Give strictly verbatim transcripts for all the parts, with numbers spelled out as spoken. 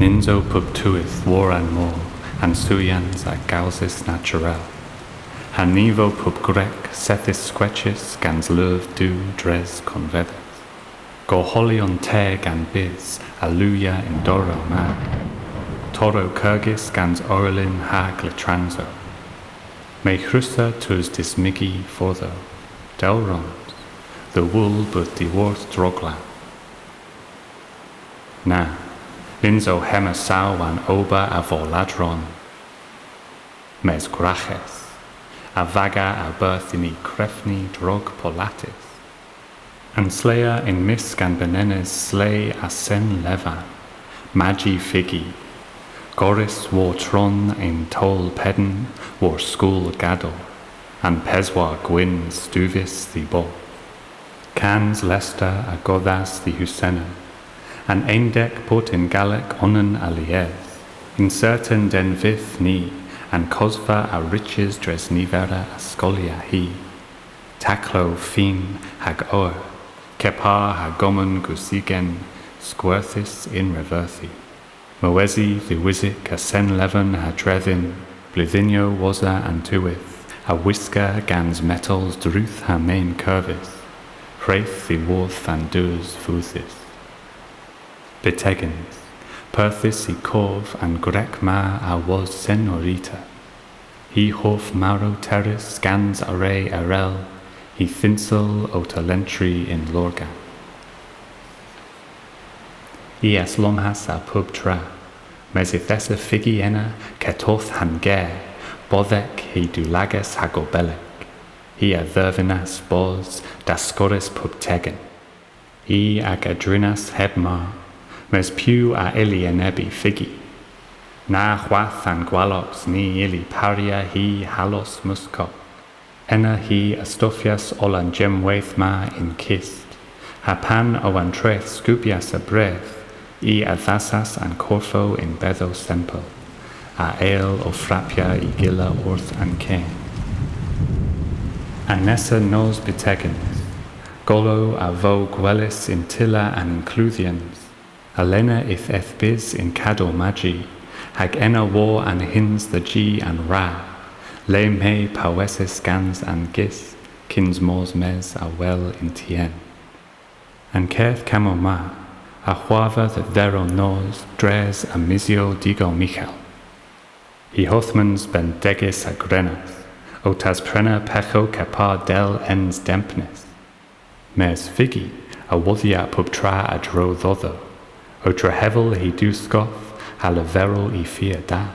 Nyns o pub tewedh war an mor an sewyans a gowsis naturel, ha ny vo pub gwrek sethys skwechys gans leuv du dres konvedhes. Gorholyon teg an bys a lewya y'n dorow ma, torow kergys gans owrlyn ha glyttransow. May hwrussa tus dismygi fordhow, dell wrons, dhe wul beu dhiworth droglamm. Na, nyns o hemma saw an ober a vorladron. Mes gwraghes, a vaga a-berth yn y krevni drog polatys. An sleya yn mysk an benenes sley a sen levan, maji figi, gorrys war tron yn towl pedn war skool gador, an peswar gwynn stuvys dh'y bodh. Kans lester a godhas dh'y husena, an eyntek port yn Gallek onan a lies, yn sertan den vyth ni an kosva a rychys dres nivera a skolya hi. Taklow fin hag owr, kepar ha gommon gosigen skwerthys yn reverthi. Mowesi dhewisik a sen levan ha dredhyn, blydhynyow wosa an tewedh, a wiska gans metals drudh ha men kervys, hwreth dhiworth an dus fudhys. Byttegyns, perthys y kov an gwrek ma a wos senorita. Hy hov marow terrys gans array erel, hy thynsel ow talentri yn lorgan. I a's lomhas a pub tra, mes yth esa figi ena ketoth ha'n ger, bodhek hy dewlagas ha gobelek. Hi a dhervynnas bos daskorrys pub tegen. I a gedrinas heb mar, mes piw a ylli enebi figi? Na hwath an gwaloks ny ylli parya hy halos muskok. Ena hi a stoffyas oll an jemweyth ma yn kist, ha pan o an treth skubyas a breth, i a dhasas an korfow yn bedhow sempel, a eyl ow frappya y gila orth an ken. An nessa nos byttegyns, golow a vo gwelys yn tyller an ynkludhyans, alena yth eth bys yn kador maji, hag ena war an hyns dhe ji an ra, le may pawesis gans an gist kyns mos mes a wel yn tien. An keth kammow ma a hwarva dhe dherow nos dres a misyow digol Mighal. Hy hothmans bentegys a grenas, ow tasprena peghow kepar dell ens dempnys. Mes figi a wodhya pub tra a-dro dhodho, ow trehevel hy diw skoodh ha leverel y fia da.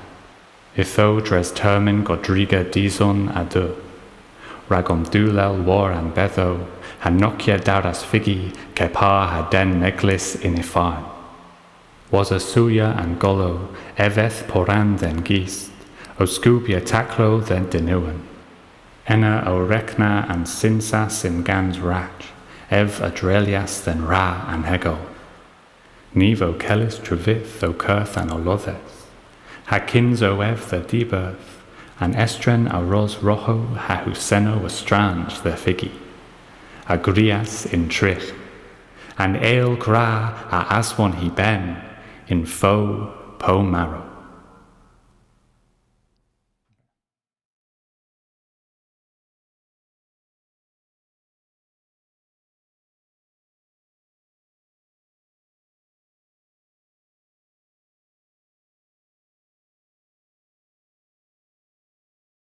Ytho dres termyn godriga dison a dheu, rag omdhewlel war an bedhow, ha nokya daras figi kepar ha den neglys yn y farn. Wosa sewya an golow ev eth poran dhe'n gist, ow skubya taklow dhe'n denewen. Ena ow rekna an synsas yn gans rach, ev a drelyas dhe'n ra an hegow. Ny vo kellys travyth ow kerth an olodhes, ha kyns o ev dhe dhiberth, an estren a ros roghow ha husenow a stranj dhe figi, a grias yn trigh. An eyl gra a aswon hy ben yn fow po marow.